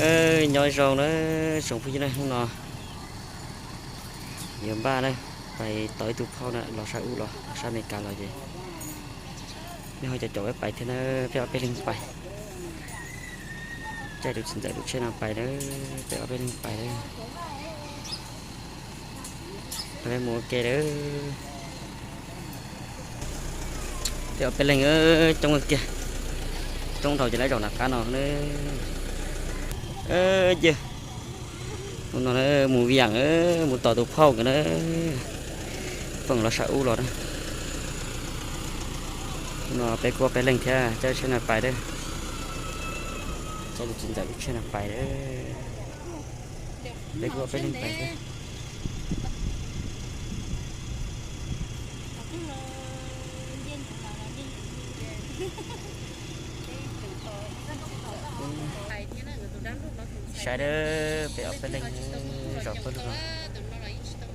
Nyob zoo na tsoom phooj ywg na, hnub no yuav npaj na, pais tos ib tug phauj na los sab ub los, los sab Amelikas los ces nej ho caum caum wb pais thiab na, peb ob peb leeg pais. Caij tus txiv ntxawm tus tsheb no pais na, peb ob peb leeg pais na. Peb mus ua ke lawm. Peb ob peb leeg coob kiag, coob dhau ces lawv zaum nram qab no na. Yog hnub no mus viam, mus tos tus phauj nkawd na, phauj los sab ub los na. Hnub no peb kuj ob peb leeg thiab, caij tsheb no pais lawm, caij tus txiv ntxawm tus tsheb no pais lawm. Peb kuj ob peb leeg pais thiab. Saib dawb, peb ob peb leeg zaum pawg lug no,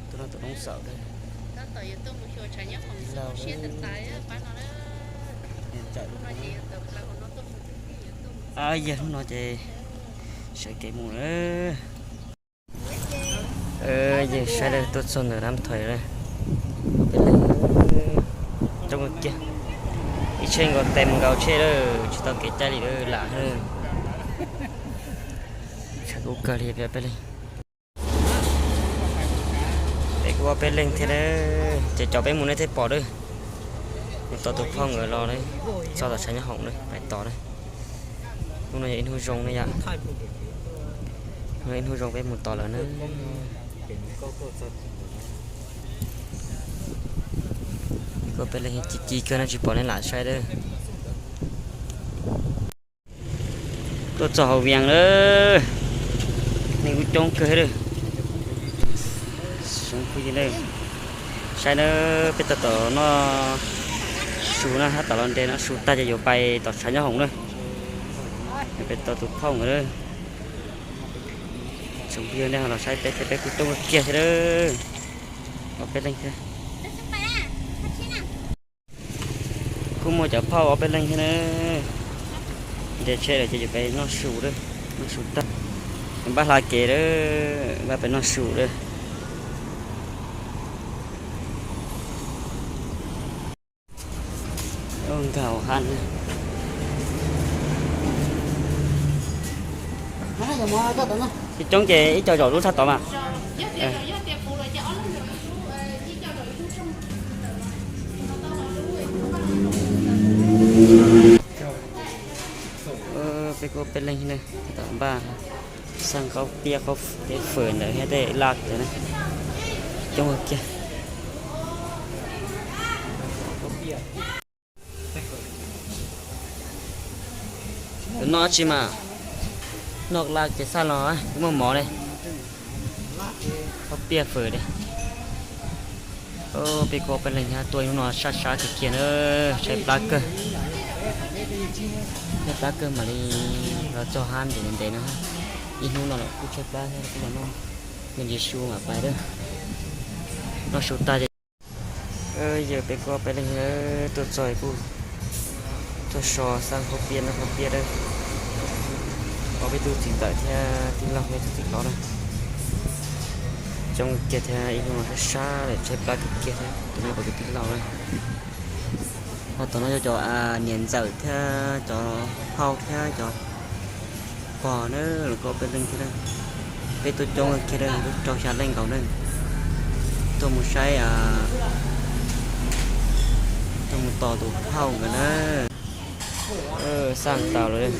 tus no tus noob xaum dawb. Lauj, niam ntxawm, yog hnub no ces sawv kev mus lawm. Yog saib dawb, tuaj txog ntawm Nam Thuaib lawm, ob peb leeg coob kiag, ib tsheb nkaus tes nkaus tsheb lawm, tsis tau kev caij li lawm, lam lawm. Tshav kub kawg li, peb ob peb leeg. Peb kuj ob peb leeg thiab, ces caum peb mus nej thiaj pom dawb. Mus tos tus phauj nkawd los, txog tom tshav nyob hoom na, pais tos na. Hnub no yog ib hnub zoo na yom, hnub no ib hnub zoo peb mus tos lawm na. Peb kuj ob peb leeg ci ci kawg no tsis pom nej lam saib dawb. Tuaj txog hauv Vias lawm, neeg kuj coob kawg lawm. Saib na, peb tab tom noj su na, tab tom los nres noj su tag ces yuav pais tom tshav nyob hoom na. Peb tos tus phauj nkawd na. Tsoom phooj ywg nej ho los saib peb thiab, peb kuj coob kiag thiab lawm. Ob peb leeg thiab. Kuj muaj cov phauj ob peb leeg thiab na. Nres tsheb lawm ces yuav pais noj su lawm, noj su tag, npaj hla kev lawm, npaj pais noj su lawm. Nkag hauv hav. Ib coob ces ib co zaum lub tshaj tod mas. Peb kuj peb leeg na, tab tom npaj xaj qaub piaj qaub peb fawm ntawd thiab tej laj ntawd na, coob kiag. Noj tsi mas, noj laj ces xaj los muaj mov li, qaub piaj fawm li. Peb kuj peb leeg thiab, tuaj hnub no sab sab kiag kiag na, tshaib plab kawg. Tshaib plab kawg mam li los txog hab ntev ntev no. Ib hnub no los kuj tshaib plab thiab, kuj los noj me ntsis su mam pais lawm. Noj su tag ces yawg peb kuj peb leeg tuaj txog kuj tuaj so xaj qaub piaj noj qaub piaj lawm. Ob peb tug txiv ntxawm thiab tij laug, peb tug txiv hlob na. Coob kiag thiab, ib hnub no sab sab lawm, tshaib plab kiag kiag thiab, tus no tus tij laug na. Ho tom no yog cov niam ntxawm thiab cov phauj thiab cov pog na, los kuj peb leeg thiab. Peb tuaj coob kiag, tuaj rau xya leej nkaus na. Tuaj mus saib, tuaj mus tos tus phauj nkawd na. Xaj tau lawm,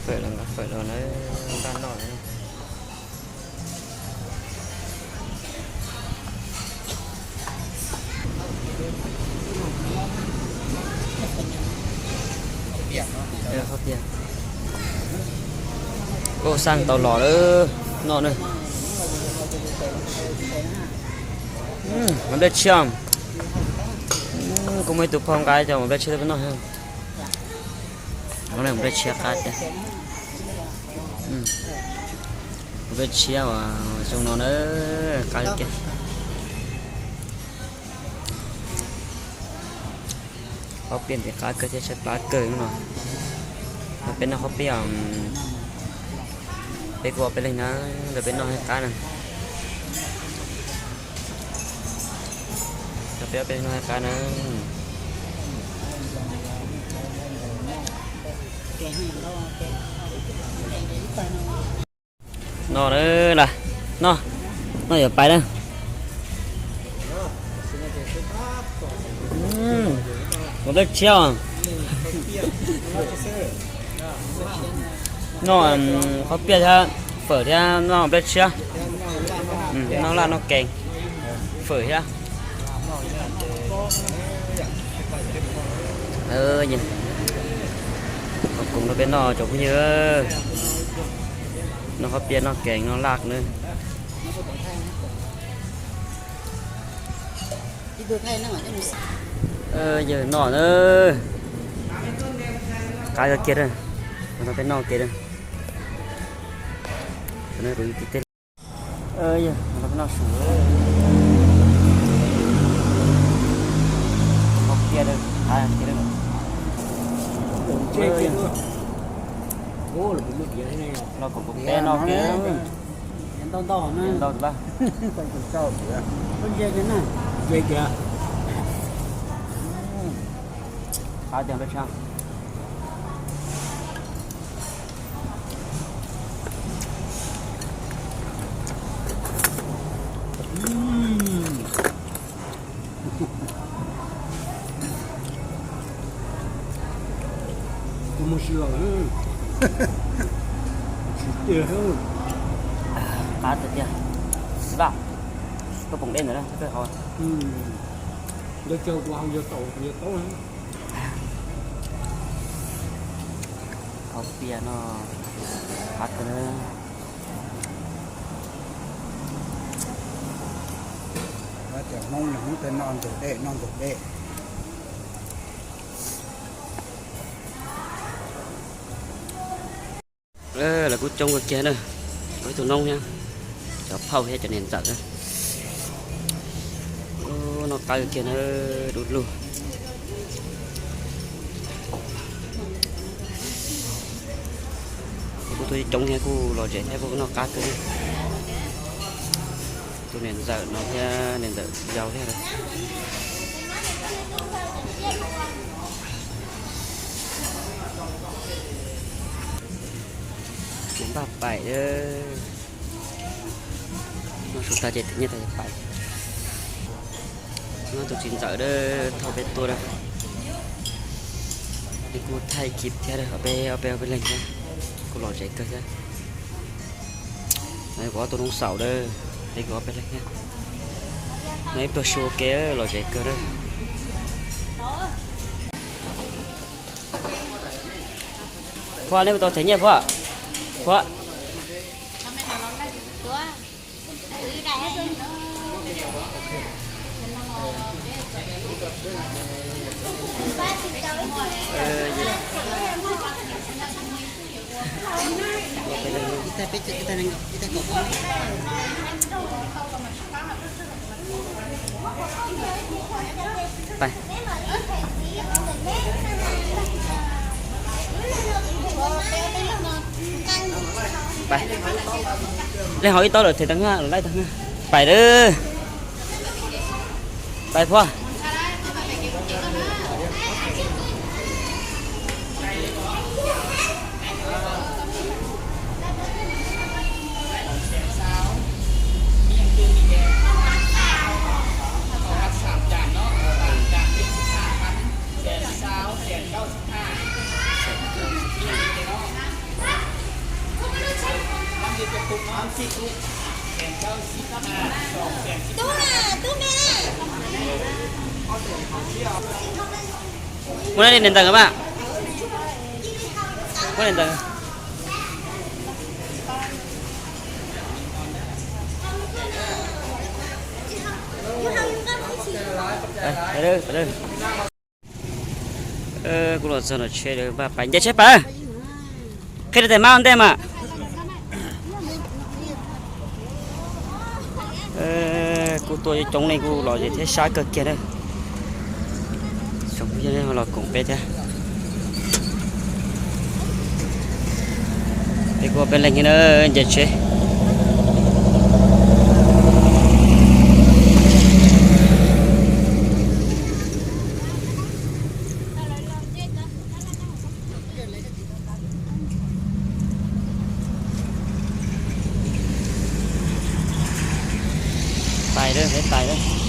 fawm los nqa fawm los na, npaj noj lawm. Kuj xaj tau los lawm, noj na. Mov nplej tshiab, kuj muaj ib tug phauj nqa cov mov nplej tshiab tuaj peb noj. Mov nplej tshiab qab tiag. Mov nplej tshiab uas zoo no na, qab tiag. Qaub piaj ntxim qab kawg thiab, tshaib plab kawg no. Peb noj qhob piaj, peb kuj ob peb leeg na, ntawm peb noj thiaj qab na. Peb ob peb leeg noj thiaj qab na. Noj na, noj, noj yuav pais na. Ua dej tshiab. Noj qhob piaj thiab fawm thiab noj dej tshiab. Noj laj noj kees, fawm thiab. Los koom rau peb noj tsoom phooj ywg. Noj qhob piaj noj kees noj laj na. Yawg noj na, qab kawg kiag, no peb noj kev. Yawg, no peb noj su. Qhob piaj, qab kiag. Los koom peb noj kev. Ntau ntau. Qab tiag. Mus si los, sis tiag. Qab tiag tiag. Vaj, koj pom dej ntawd na, koj hau. Yog tsawg kuv hau yog tau, yog tau. Qhob piaj no, qab kawg. Tias Hmoob, Hmoob tej noj ntug dej, noj ntug dej. Lawv kuj coob kawg kiag na, ib tug noob thiab, cov phauj thiab cov niam ntxawm na. Noj qab kawg kiag na, du lug. Kuj tuaj coob thiab kuj lom zem thiab kuj noj qab kawg. Tus niam ntxawm no thiab niam ntxawm yau thiab. Npaj pais, noj su tag ces thim nyiaj tag ces pais. No tus txiv ntxawm thauj peb tuaj na. Nws kuj thaij kis thiab, ob peb, ob peb, ob peb leeg thiab, kuj lom zem kawg thiab. No kuv ob tug noob xaum na, peb kuj ob peb leeg thiab. No ib pluag su ua ke lom zem kawg na. Phua, nej puas tau them nyiaj Phua? Phua. Pais. Pais. Leej haus ib taub lawm them tag na, laij tag na. Pais lawm. Pais Phua. Muaj dej ntev ntawm mas. Muaj dej ntawm. Kuv los txog no tsheb pais nce tsheb pais. Qhia rau tes mab ua ntej mas. Kuj tuaj coob coob li kuj lom zem thiab sab kawg kiag na. Tsoom phooj ywg los koom peb thiab. Ua peb leeg na, nce tsheb. Tais lawm, peb tais lawm.